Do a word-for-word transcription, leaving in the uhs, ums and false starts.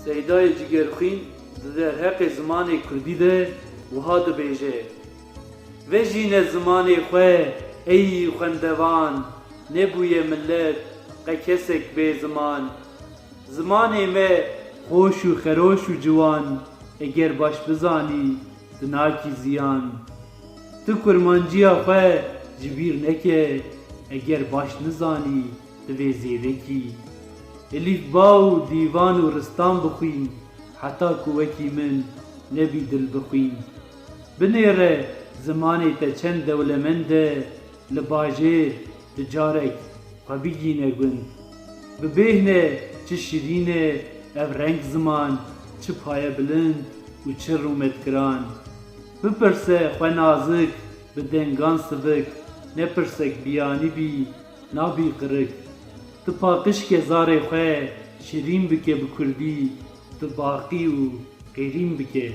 Seydayê Cigerxwîn di derheqê zimanê kurdî de wiha dibêje: Vejîne zimanê xwe, ey xwendevan, nebûye milet qe kesek bê ziman. Zimanê me xweş û xeroş û ciwan, eger baş bizanî, tu nakî ziyan. Tu kurmanciya xwe ji bîr neke, eger baş nizanî, tu vê zêde kî. Elîfba û dîvan û ristan bixwîn, heta ku wekî min nebî dil bixwîn. Binêre zimanê te çend dewlemend e, li bajêr tu carek xwe bigîne gund. Bibêhne çi şirîn e ev reng ziman, çi paye bilind û çi rûmetgiran. Bipirse xwe nazik, bi dengan sivik, nepirsek biyanî bî, nabî qirik. Tu paqij ke zarê xwe şirîn bike bi kurdî, tu baqî û qêrîn bike.